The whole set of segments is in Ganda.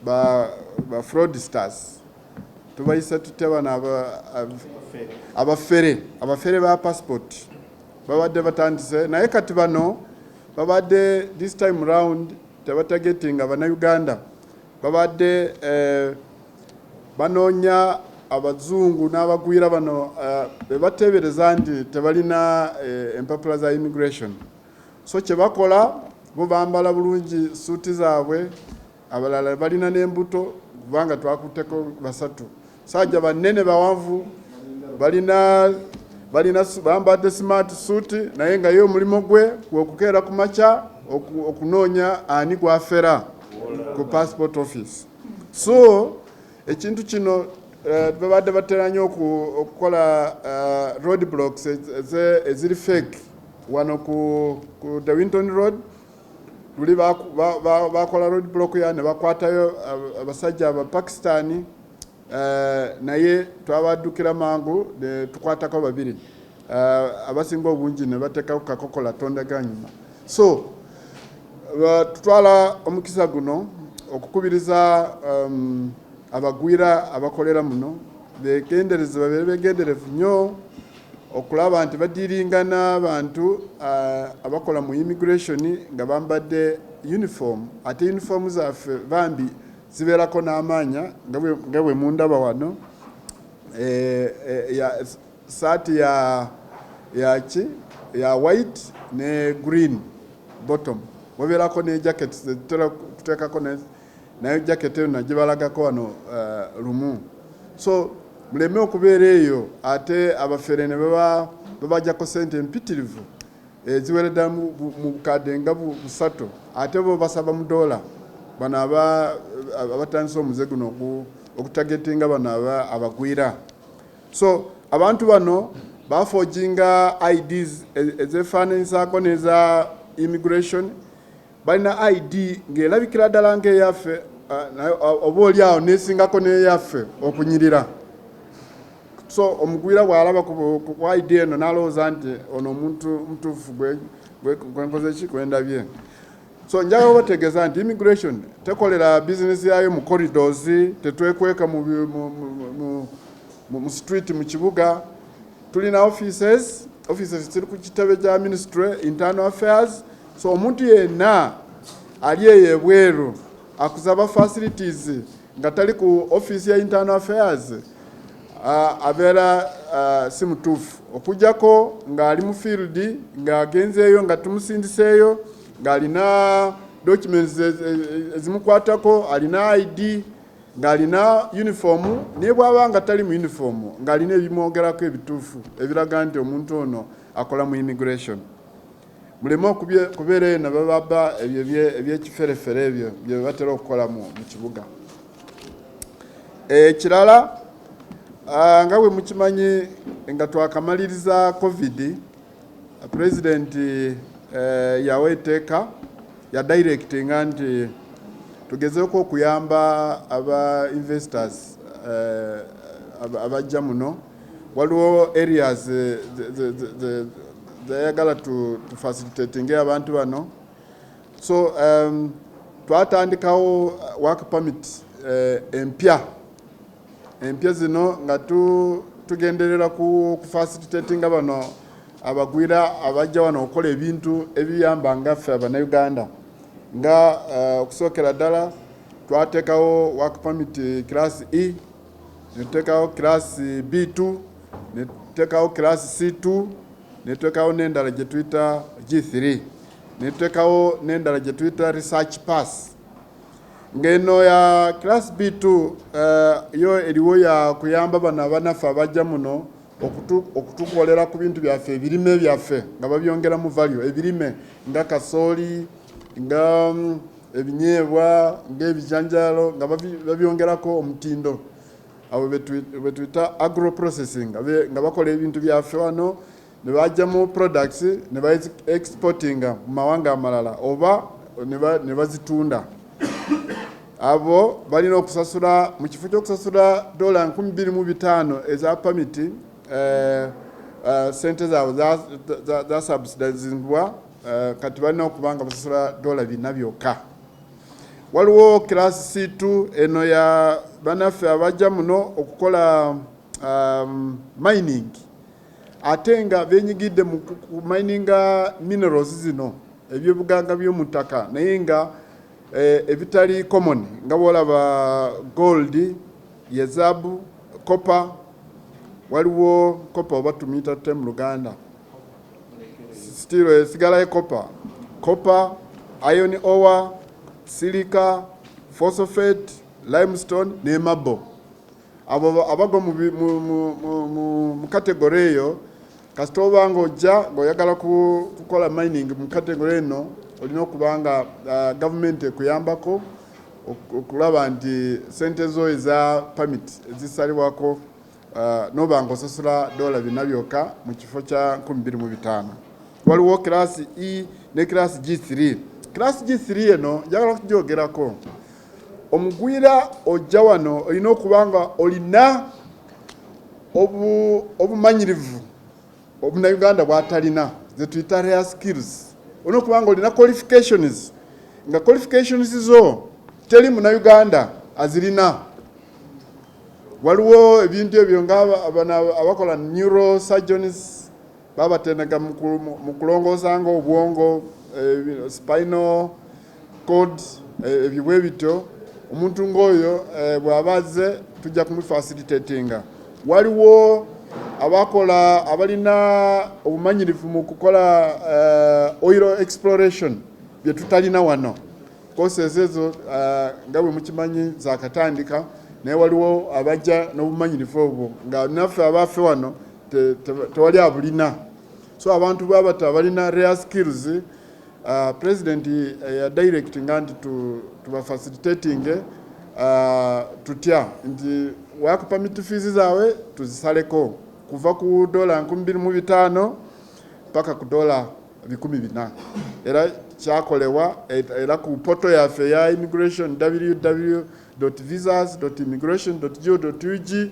Ba fraudsters tubayisa tutya bano? Abafere, abafere ba passport babadde batandise, naye kati bano babadde this time round tebatargetinga Bannayuganda. Babadde banoonya abazungu n'abagwira bano be bateebereza nti tebalina empapula za immigration. So kye bakola, bo bambala bulungi suuti zaabwe, abalala balina n'embuto, kubanga twakutteko basatu, sajja banene bawanvu, balina bambadde smart suit, naye nga ye omulimu gwe kwekukeera ku makya okunoonya ani gwafera ku passport office. So ekintu kino babadde batera nnyo okukola road blocks eziri fake wano ku De Winton Road. Luli bakola road block ya ne bakwatayo abasajja Abapakistani, naye twabaddukira mangu ne tukwatako babiri, abasinga obungi ne bateekako kakokola tondaganyuma. So tutwala omukisa guno okukubiriza abagwira abakolera muno begendereze, babeere begenderevu nnyo okulaba nti badealinga n'abantu abakola mu immigration nga bambadde uniform. Ate uniform zaffe bambi zibeerako n'amaanya nga bwe mundaba wano. Ya saati ya ki ya white ne green bottom, wabeerako ne jacket zetutera kuteekako, nayo jacket eyo nagibalagako wano lumu. So muleme okubeera eyo ate abafere ne baba babajjako sente empitirivu eziweredda mu bukadde nga 300, ate bo basaba mu dola. Bano abatandise omuze guno okutargetinga bano abagwira. So abantu bano baforginga IDs ezefaananyizaako n'eza immigration. Balina ID ng'erabikira ddala ng'eyaffe, naye oba oli awo nesingako n'eyaffe okunyirira. So omugwira bw'alaba ku ID eno n'alowooza nti ono omuntu mutuufu gwenkoze ki gwendabye. So njagala obategeeza nti immigration tekolera bizinesi yayo mu corridors, tetwekweka mu street mu kibuga. Tulina offices, offices ziri ku kitebe kya Ministry Internal Affairs. So omuntu yenna ali eyo ebweru akusaba facilities nga tali ku office ya Internal Affairs, abeera si mutuufu, okuggyako ng'ali mu field, ng'agenzeeyo, nga tumusindiseeyo, ng'alina documents ezimukwatako, alina ID, ng'alina uniform. Naye bw'aba nga tali mu uniform, ng'alina ebimwogerako ebituufu ebiraga nti omuntu ono akola mu immigration, muleme kubeera eyo ne bababa ebyo ebyekiferefere ebyo bye batera okukola mu kibuga. Ekirala, nga bwe mukimanyi nga twakamaliriza COVID, Pulezidenti yawa etteeka, ya directinga nti tugezeeko okuyamba aba investors abajja muno. Waliwo areas zeyagala tu facilitatinge abantu bano. So twatandikawo work permit empya. Empya zino nga tugenderera ku facilitatinga bano abagwira abajja wano okukola ebintu ebiyamba nga ffe Abannayuganda. Nga okusookera ddala twateekawo work permit class E, netuteekawo class B2, netuteekawo class C2, netuteekawo n'endala gye tuyita G3, netuteekawo n'endala gye tuyita research pass. Ng'eno ya class B2 yo eriwo ya kuyamba bano abanaffe abajja muno okutukolera ku bintu byaffe, ebirime byaffe, nga babyongeramu value. Ebirime nga kasooli, nga ebinyeebwa, ng'ebijanjaalo, nga babyongerako omutindo. Abo betuyita agro processing, nga bakola ebintu byaffe wano ne bajjamu products ne ba exportinga mu mawanga amalala oba ne bazitunda. Abo balina okusasula, mu kifo ky'okusasula dola 2500 eza pamiti, sente zaabwe zasubsidizingibwa, kati balina okuba nga basasula dola 400 byokka. Waliwo class C2, eno ya banaffe abajja muno okukola mining, ate nga benyigidde mu mininga minerals zino, ebyobugagga by'omu ttaka, naye nga ebitali common, nga bwolaba gold, ye zaabu, copper. Waliwo copper, oba tumuyita tute mu Luganda? Still esigalayo copper. Copper, iron ore, silica, phosphate, limestone ne marble. Abo abagwa mu category eyo, kasita oba nga ojja ng'oyagala kukola mining mu category eno, olina okuba nga gavumenti ekuyambako okulaba nti sente zo eza permit ezisalibwako, noba nga osasula $400 byokka mu kifo kya 2500. Waliwo class E ne class G3. Class G3 eno njagala kugyogerako. Omugwira ojja wano olina okuba nga olina obumanyirivu omunauganda bwatalina, zetuyita rare skills. Olina okuba nga olina qualifications, nga qualifications zo teri munauganda azirina. Waliwo ebintu ebyo nga bano abakola neurosurgeons, babatendeka mu kulongoosa nga obwongo, spinal cord, ebyo bwe bityo. Omuntu ng'oyo bw'aba azze, tujja kumufacilitatinga. Waliwo abakola, abalina obumanyirivu mu kukola oil exploration, bye tutalina wano. Courses ezo, nga bwe mukimanyi, zakatandika, naye waliwo abajja n'obumanyirivu obwo nga naffe abaffe wano tewali abulina. So abantu bwabata abalina rare skills, president ya directinga nti tubafacilitating tutya nti work permit fees zaabwe tuzisaleko kuva ku $2500 paka ku $400,000. Era kyakolebwa, era ku portal yaffe eya immigration, www visas immigration go ug,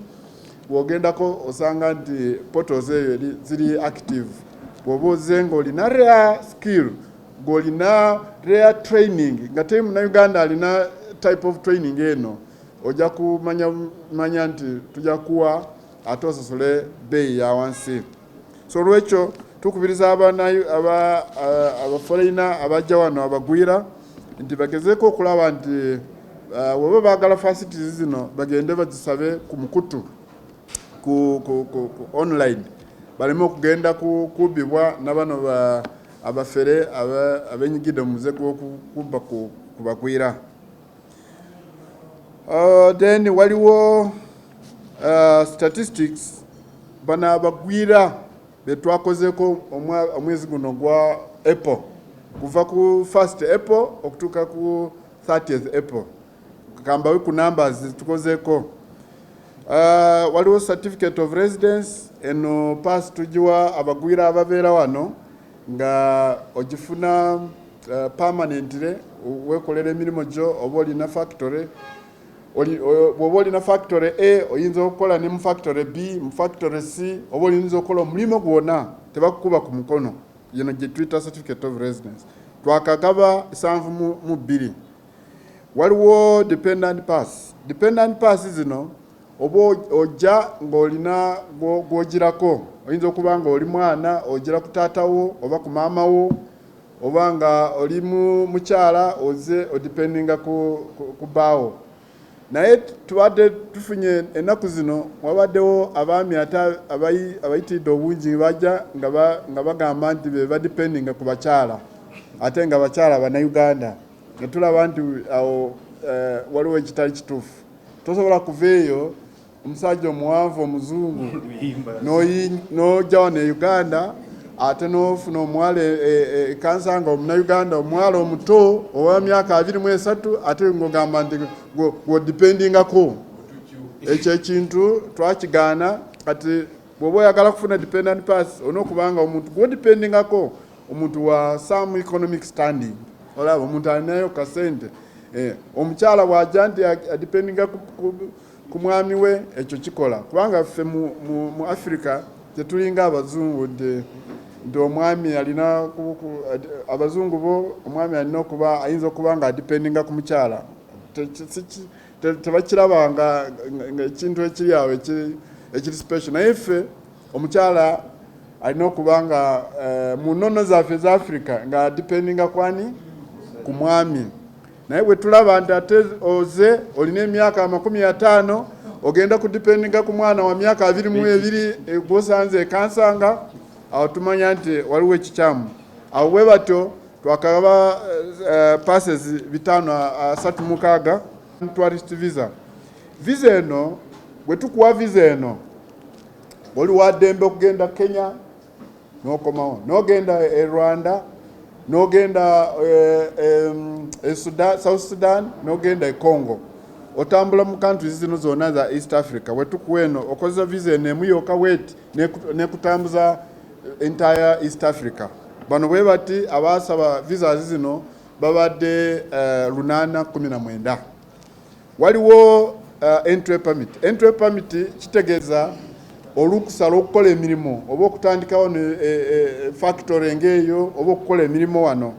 bw'ogendako osanga nti portals eyo ziri active. Bw'oba ozze ng'olina rare skill, ng'olina rare training, nga teri munauganda alina type of training eno, ojja kumanya manya nti tujja kuwa ate osasule bbeeyi ya wansi. So olwekyo tukubiriza abaforeigner abajja wano, abagwira, nti bagezeeko okulaba nti bweba baagala facilities zino, bagende bazisabe ku mukutu ku online, baleme okugenda kubbibwa nabano abafere abenyigidde mu muze gw'okubba ku bagwira. Then waliwo statistics, bano abagwira betwakozeko omwezi guno gwa April, kuva ku 1st April okutuuka ku 30th April. Kambawe ku numbers tukozeko. Waliwo certificate of residence. Eno pass tugiwa abagwira ababeera wano, nga ogifuna permanently, wekolera emirimu gyo. Oba olina factory, bw'oba olina factory A, oyinza okukola ne mu factory B, mu factory C, oba oyinza okukola omulimu gwonna, tebakukuba ku mukono. Yino gye tuyita certificate of residence, twakagaba 72. Waliwo dependent pass. Dependent pass zino oba ojja ng'olina gw'ogirako. Oyinza okuba nga oli mwana, ogira ku taata wo oba ku maama wo, oba nga oli mukyala, oze odependinga ku bbaawo. Naye tubadde tufunye ennaku zino, wabaddewo abaami ate abayitiridde obungi bajja nga bagamba nti be badependinga ku bakyala, ate nga bakyala Bannayuganda, nga tulaba nti awo waliwo ekitali kituufu. Tosobola kuva eyo, omusajja omuwanvu omuzungu, n'ojja wano e Uganda, ate n'ofuna omuwala ekansanga omunauganda, omuwala omuto owa myaka 23, ate ng'ogamba nti gw'odependingako. Ekyo ekintu twakigaana. Kati bw'oba oyagala kufuna dependent pass, olina okubanga omuntu gw'odependingako omuntu wa some economic standing, olaba omuntu alinayo kasente. Omukyala bw'ajja nti adependinga ku mwami we, ekyo kikola, kubanga ffe mu Africa tetulinga abazungu nti Nti omwami alina, abazungu bo, omwami alina okuba, ayinza okuba nga adependinga ku mukyala. Tebakiraba nga ekintu ekiri awo ekiri special. Naye ffe omukyala alina okuba nga mu nnono zaffe eza Africa nga adependinga kwani? Ku mwami. Naye bwe tulaba nti ate oze olina emyaka 50, ogenda kudependinga ku mwana wa myaka 22 gwosanze ekansanga, awo tumanya nti waliwo ekikyamu awo. Bwe batyo twakaba passes 536. Tourist visa, visa eno bwe tukuwa visa eno, oli waddembe okugenda Kenya n'okomawo, n'ogenda e Rwanda, n'ogenda e Sudan, South Sudan, n'ogenda e Congo. Otambula mu countries zino zonna za East Africa. Bwe eno okozesa visa eno emu yokka weti nekutambuza entire East Africa. Bano bwe bati abasaba visas zino babadde 819. Waliwo entry permit. Entry permit kitegeeza olukusa lw'okukola emirimu oba okutandikawo ne factory ng'eyo oba okukola emirimu wano,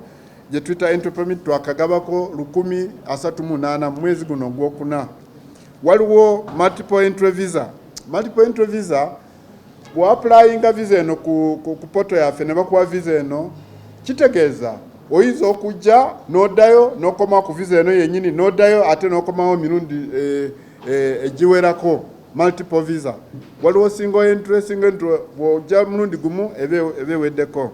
gye tuyita entry permit. Twakagabako 1038 mu mwezi guno ogwokuna. Waliwo multiple entry visa. Multiple entry visa, bw'applyinga visa eno ku portal yaffe ne bakuwa visa eno, kitegeeza oyinza okujja n'oddayo n'okomawo ku visa eno yennyini, n'oddayo ate n'okomawo emirundi egiwerako, multiple visa. Waliwo single entry. Single entry, bw'ojja mulundi gumu eba eweddeko.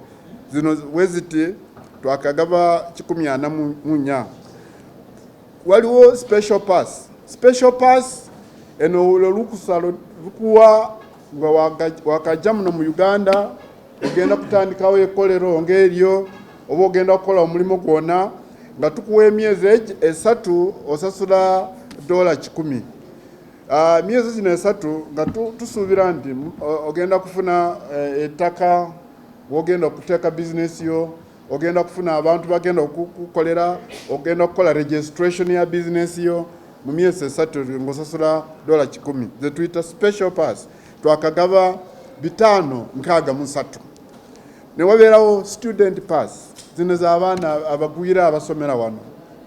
Zino weziti twakagaba 144. Waliwo special pass. Special pass eno olukusa lukuwa nga wakajja muno mu Uganda, ogenda kutandikawo ekkolero ng'eryo oba ogenda kukola omulimu gwonna, nga tukuwa emyezi 3, osasula $100. Myezi zino 3 nga tusuubira nti ogenda kufuna ettaka wogenda okuteeka bizinesi yo, ogenda kufuna abantu bagenda okukukolera, ogenda kukola registration ya bizinesi yo mu myezi 3 ng'osasula $100, ze tuyita special pass. Twakagaba 563. Ne wabeerawo student pass. Zino z'abaana abagwira abasomera wano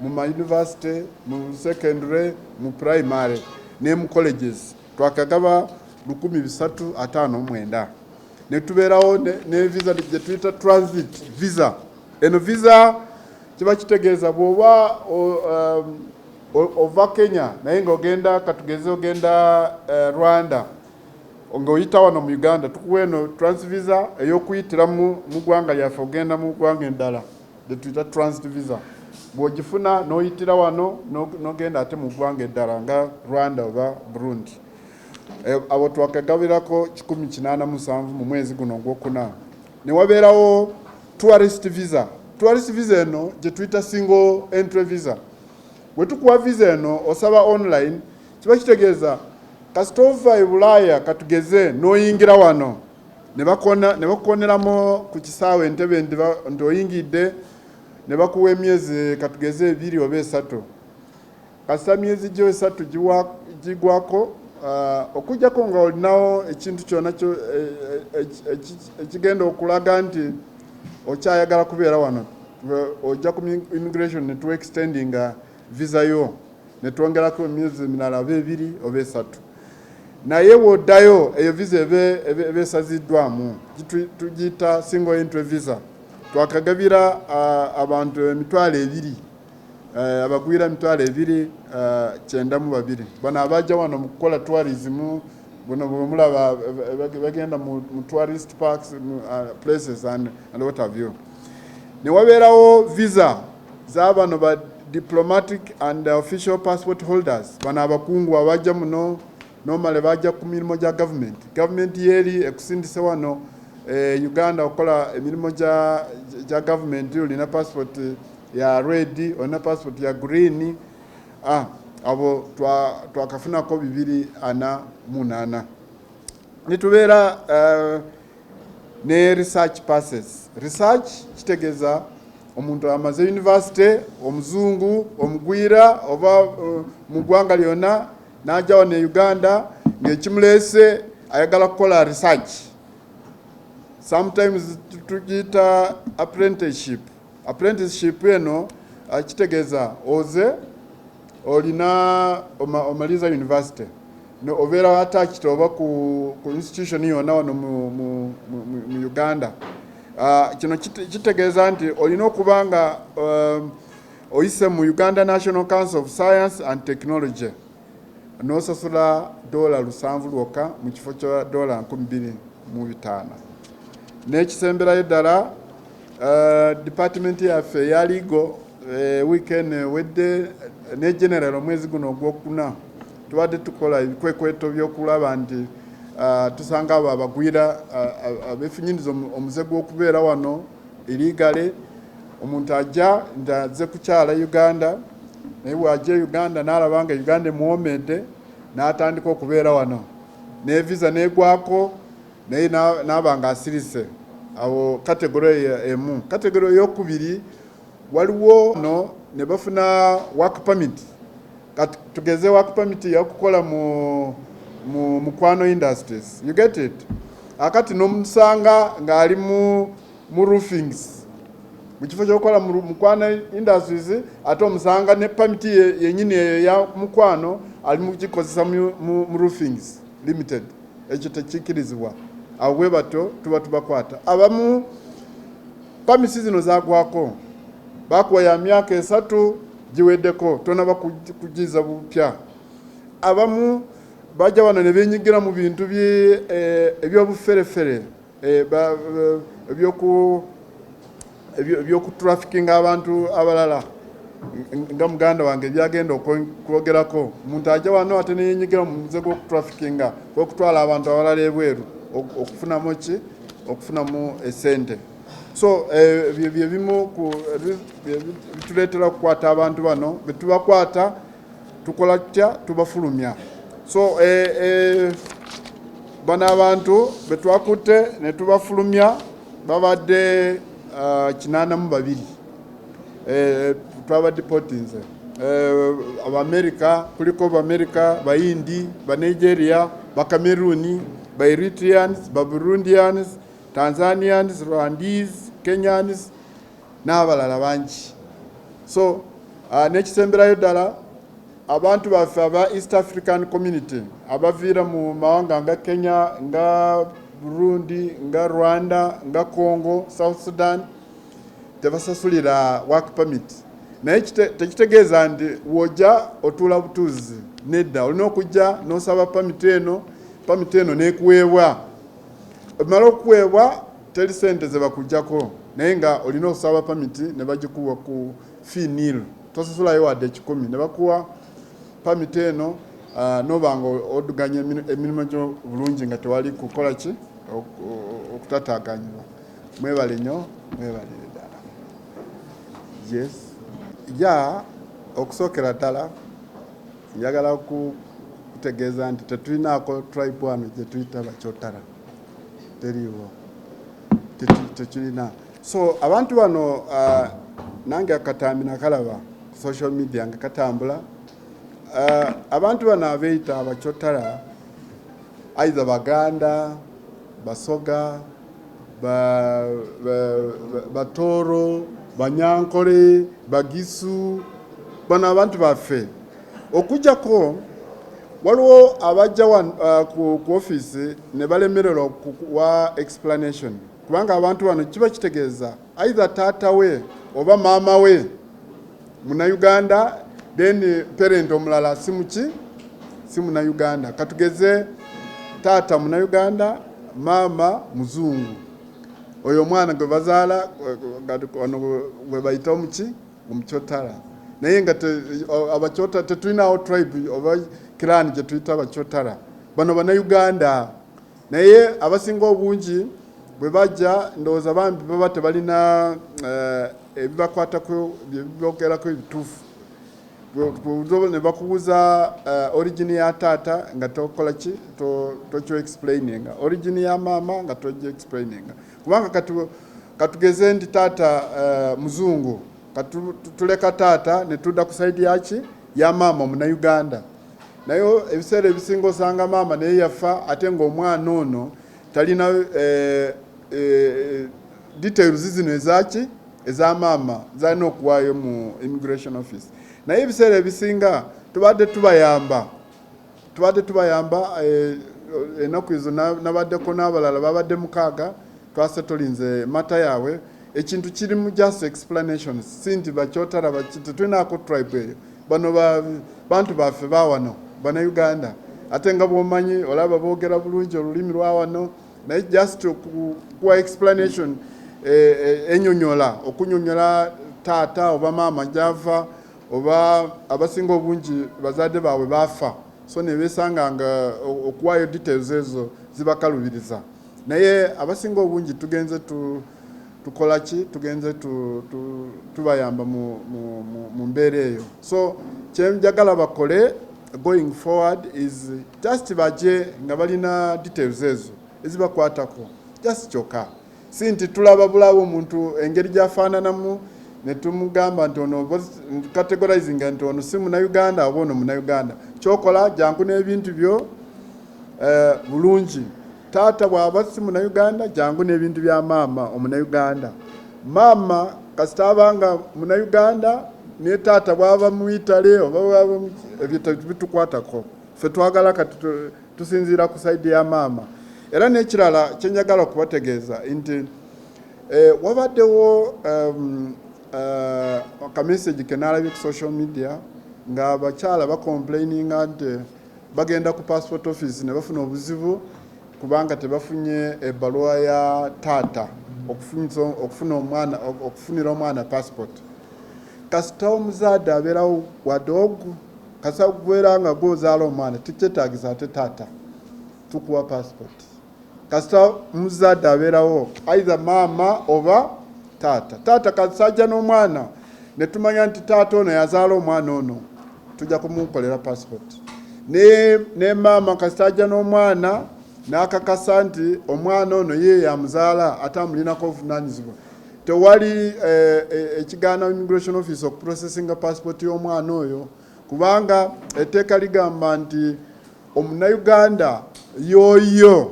mu ma university, mu secondary, mu primary ne mu colleges. Twakagaba 359. Ne tubeerawo ne visa gye tuyita transit visa. Eno visa kiba kitegeeza bw'oba ova Kenya naye ng'ogenda, katugeze ogenda Rwanda ng'oyita wano mu Uganda, tukuwa eno transit visa ey'okuyitira mu ggwanga lyaffe ogenda mu ggwanga eddala, gyetuyita transit visa. Bw'ogifuna n'oyitira wano n'ogenda ate mu ggwanga eddala nga Rwanda oba Burundi. Abo twakagabirako 187 mu mwezi guno ogwokuna. Ne wabeerawo tourist visa. Tourist visa eno gye tuyita single entry visa. Bwe tukuwa visa eno, osaba online, kiba kitegeeza kasita ova e Bulaaya, katugeze, n'oyingira wano ne bakukoneramu ku kisaawe Entebe nti oyingidde, ne bakuwa emyezi katugeze 2 oba 3. Kasita myezi gyo 3 gigwako, okujjako nga olinawo ekintu kyonna ekigenda okulaga nti okyayagala kubeera wano, ojja ku immigration ne tu extendinga visa yo ne twongerako emyezi emirala oba 2 oba 3. Naye woddayo, eyo visa eba esaziddwamu. Tugiyita single entry visa. Twakagabira abantu 20,000, abagwira 2,092. Bano abajja wano mu kukola tourism, buno bwemulaba bagenda mu tourist parks, places and what have you. Ne wabeerawo visa z'abano ba diplomatic and official passport holders. Bano abakungu abajja muno normally bajja ku mirimu gya government. Government yeeri ekusindise wano Uganda okukola emirimu gya government, olina passport ya red, olina passport ya green. Abo twakafunako 248. Nitubeera ne research passes. Research kitegeeza omuntu amaze university, omuzungu omugwira oba mu ggwanga lyonna, n'ajja wano e Uganda ng'ekimuleese ayagala kukola research. Sometimes tugiyita apprenticeship. Apprenticeship eno kitegeeza oze olina omaliza university, no obeera attached oba ku institution yonna wano mu Uganda. Kino kitegeeza nti olina okuba nga oyise mu Uganda National Council of Science and Technology, n'osasula $7 lwokka mu kifo kya $2,500. N'ekisemberayo ddala, department yaffe eya legal, weekend ewedde ne general omwezi guno ogwokuna tubadde tukola ebikwekweto by'okulaba nti tusanga abo abagwira abeefunyiriza omuze gw'okubeera wano illegally. Omuntu ajja nti azze kukyala Uganda, naye bw'ajja e Uganda n'alaba nga Uganda emuwoomedde, n'atandika okubeera wano ne visa n'egwako, naye n'aba nga asirise awo. Category eyo emu. Category eyokubiri, waliwo no ne bafuna work permit. Kati tugeze work permit yakukola mu Mukwano Industries, you get it? Akati nomusanga ng'ali mu roofings mu kifo ky'okukola mu Mukwano Industries, ate omusanga ne permit yenyini eyo ya Mukwano ali mu kugikozesa mu Roofings Limited. Ekyo tekikirizibwa. Awo bwe batyo tuba tubakwata. Abamu permits zino zagwako, bakuwa ya myaka 3, giweddeko, tonaba kugiza bupya. Abamu bajja wano ne benyigira mu bintu ebyobuferefere, ebyokutrafikinga abantu abalala, nga muganda wange byagenda okwogerako. Omuntu ajja wano ate neyenyigira mu muze gw'okutrafikinga, gw'okutwala abantu abalala ebweru okufunamu ki? Okufunamu esente. So bye bimu ku bituleetera okukwata abantu bano. Bwe tubakwata tukola tutya? Tubafulumya. So bano abantu be twakutte ne tubafulumya babadde 82. Twabadeportinze. Abamerika kuliko, Bamerika, Bayindi, Banigeria, Bacameroon, Baeritreans, Baburundians, Tanzanians, Rwandese, Kenyans n'abalala bangi. So n'ekisemberayo ddala, abantu baffe aba East African Community abaviira mu mawanga nga Kenya, nga Burundi, nga Rwanda, nga Congo, South Sudan, tebasasulira work permit. Naye tekitegeeza nti wojja otuula butuuzi. Nedda, olina okujja n'osaba permit eno, permit eno n'ekuweebwa. Emala okuweebwa, teri sente ze bakuggyako, naye nga olina okusaba permit ne bagikuwa ku fee nil, tosasulayo wadde 100. Ne bakuwa permit eno, noba nga odduganya emirimu gyo bulungi nga tewali kukola ki okutataaganyibwa. Mwebale nnyo, mwebalire ddala. Yes, ya okusookera ddala njagala kutegeeza nti tetulinaako tribe wano gye tuyita Bakyotara, teriiwo. Tekirina. So abantu bano, nange akatambi nakalaba ku social media nga katambula. Abantu bano abeeyita Abakyotara, either Baganda, Basoga, Batooro, Banyankole, Bagisu, bano abantu baffe. Okujjako waliwo abajja ku ofiisi ne balemererwa okuwa explanation, kubanga abantu bano kiba kitegeeza either taata we oba maama we Munauganda, then parent omulala si muki, si Munauganda. Katugeze taata Munauganda, maama muzungu, oyo omwana gwe bazaala ono gwe bayita omuki, Omukyotara. Naye nga Abakyota tetulinawo tribe oba clan gye tuyita Abakyotara. Bano Bannayuganda, naye abasinga obungi bwe bajja ndowooza bambi baba tebalina ebibakwatako byebogerako ebituufu. Ne bakubuuza origin ya taata nga tokola ki, tokyo explaininga, origin ya maama nga togi explaininga. Kubanga katugeze nti taata muzungu, tuleka taata ne tudda ku side yaki, ya maama Munauganda. Naye ebiseera ebisinga osanga maama naye yafa, ate ng'omwana ono talina. details zino ezaki, eza maama, zalina okuwaayo mu immigration office. Naye ebiseera ebisinga tubadde tubayamba. Ennaku ezo nabaddeko n'abalala babadde 6, twasettlinze matter yaabwe. Ekintu kirimu just explanations, si nti bakyotara baki, tetulinaako tribe eyo. Bano bantu baffe bawano, Bannayuganda, ate nga bwomanyi olaba boogera bulungi olulimi lwa wano, naye just okuwa explanation, enyonyola, okunyonyola taata oba maama gyava, oba abasinga obungi bazadde baabwe baafa, so ne besanga nga okuwaayo details ezo zibakalubiriza. Naye abasinga obungi tugenze tukola ki, tugenze tubayamba mu mbeera eyo. So kyenjagala bakole going forward is just baje nga balina details ezo ezibakwatako, just kyokka. Si nti tulaba bulaba omuntu engeri gyafaananamu ne tumugamba nti ono, categorizing nti ono si Munauganda oba ono Munauganda. Kyokola, jangu n'ebintu byo bulungi. Taata bw'aba si Munauganda, jangu n'ebintu bya maama Omunauganda. Maama kasita abanga Munauganda, ne taata bw'aba mu Italy oba bw'aba ebyo tebitukwatako. Ffe twagala kati tusinziira ku side ya maama. Era n'ekirala kyenjagala okubategeeza nti wabaddewo kamessage kenalabye ku social media ng'abakyala bacomplaininga nti bagenda ku passport office ne bafuna obuzibu kubanga tebafunye ebbaluwa ya taata okufuna omwana, okufunira omwana passport. Kasita omuzaadde abeerawo, wadde ogu, kasita gubeera nga gwozaala omwana, tekyetaagisa ate taata, tukuwa passport. Kasita muzadde abeerawo, either maama oba taata. Taata kasita ajja n'omwana ne tumanya nti taata ono yazaala omwana ono, tujja kumukolera passport. Ne maama kasita ajja n'omwana n'akakasa nti omwana ono ye yamuzaala ate amulinako obuvunanyizibwa, tewali ekigaana immigration office okuprocessinga passport y'omwana oyo, kubanga etteeka ligamba nti Omunnayuganda yoyo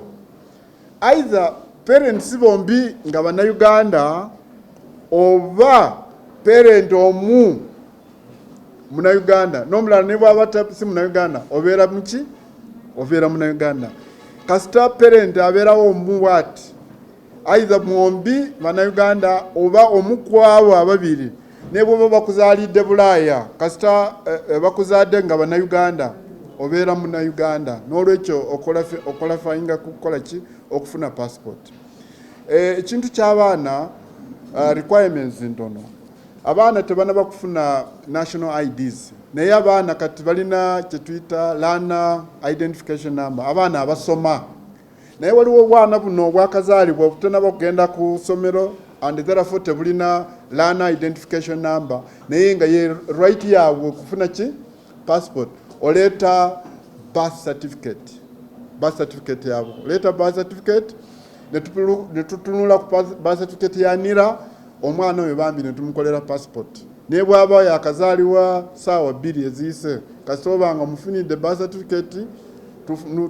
either parents bombi nga Bannayuganda oba parent omu Munnayuganda n'omulala ne bwaba si Munnayuganda, obeera muki? Obeera Munnayuganda. Kasita parent abeerawo omu bwati, either mwombi Bannayuganda oba omu ku abo ababiri, ne bwoba bakuzaalidde Bulaaya, kasita bakuzadde nga Bannayuganda, obeera Munnayuganda. N'olwekyo oqualifyinga kukola ki? Okufuna passport. Ekintu ky'abaana, requirements ntono. Abaana tebanaba kufuna national IDs, naye abaana kati balina kyetuyita learner identification number, abaana abasoma. Naye waliwo obwana buno obwakazaalibwa obutanaba kugenda ku ssomero and therefore tebulina learner identification number, naye nga ye right yaabwe okufuna ki? Passport. Oleeta birth certificate, birth certificate yaabwe. Oleeta birth certificate ne tutunula ku birth certificate ya NIRA, omwana oyo bambi ne tumukolera passport. Naye bw'aba yakazaalibwa saawa 2 eziyise, kasita oba nga omufunidde birth certificate,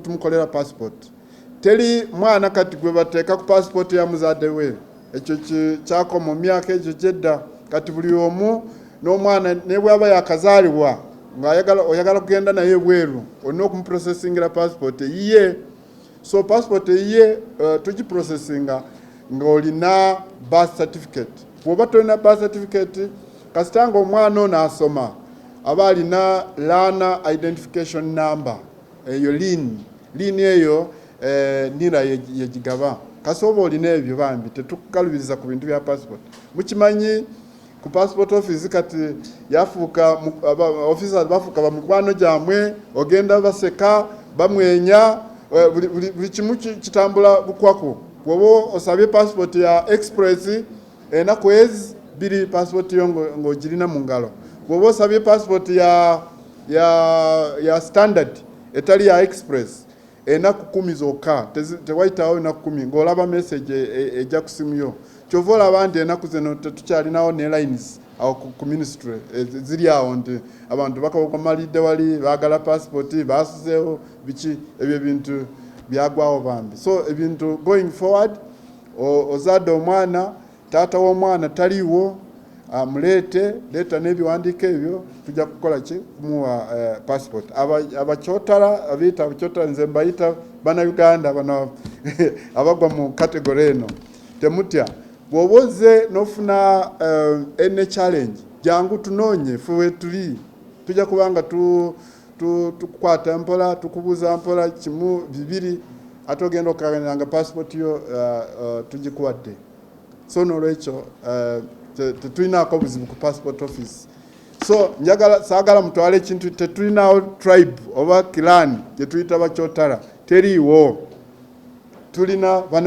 tumukolera passport. Teri mwana kati gwe bateeka ku passport ya muzadde we. Ekyo kyakoma mu myaka egyo gyedda. Kati buli omu n'omwana ne bwaba yakazaalibwa ng'ayagala, oyagala kugenda naye ebweru, olina okumuprocessingira passport eyiye. So passport eyiye tugiprocessinga ng'olina birth certificate. Bw'oba tolina birth certificate, kasita nga omwana ono asoma aba alina learner identification number eyo, LIN. LIN eyo NIRA yegigaba. Kasita oba olina ebyo, bambi tetukalubiriza ku bintu bya passport. Mukimanyi ku passport office kati yafuuka officers bafuuka bamukwano gyamwe, ogenda baseka, bamwenya, buli kimu kitambula bukwaku. Bwoba osabye passport ya express, enaku ezi 2 passport yo ng'ogirina mu ngalo. Bwoba osabye passport ya standard etali ya express, enaku 10 zokka, tewayitawo enaku 10 ng'olaba message ejja ku simu yo. Kyova olaba nti enaku zino tetukyalinawo ne lines awo ku ministry ziri awo nti abantu bakamalidde wali baagala passport, basuzeewo biki. Ebyo ebintu byagwawo bambi. So ebintu going forward, Ozadde omwana, taata w'omwana taliiwo, muleete, leeta n'ebiwandiiko ebyo, tujja kukola ki? Kumuwa passport. Abakyotala, abiyita abakyotala, nze mbayita Bannayuganda bano abagwa mu category eno, temutya. Bw'oba ozze n'ofuna ene challenge, jangu tunoonye, ffe wetuli, tujja kubanga tukukwata mpola, tukubuuza mpola kimu, bibiri, ate ogenda okukaganira nga passport yo tugikuwadde. So nolwekyo tetulinaako buzibu ku passport office. So njagala, saagala mutwale ekintu, tetulinawo tribe oba clan gyetuyita Bakyotala, teriiwo. Tulina bana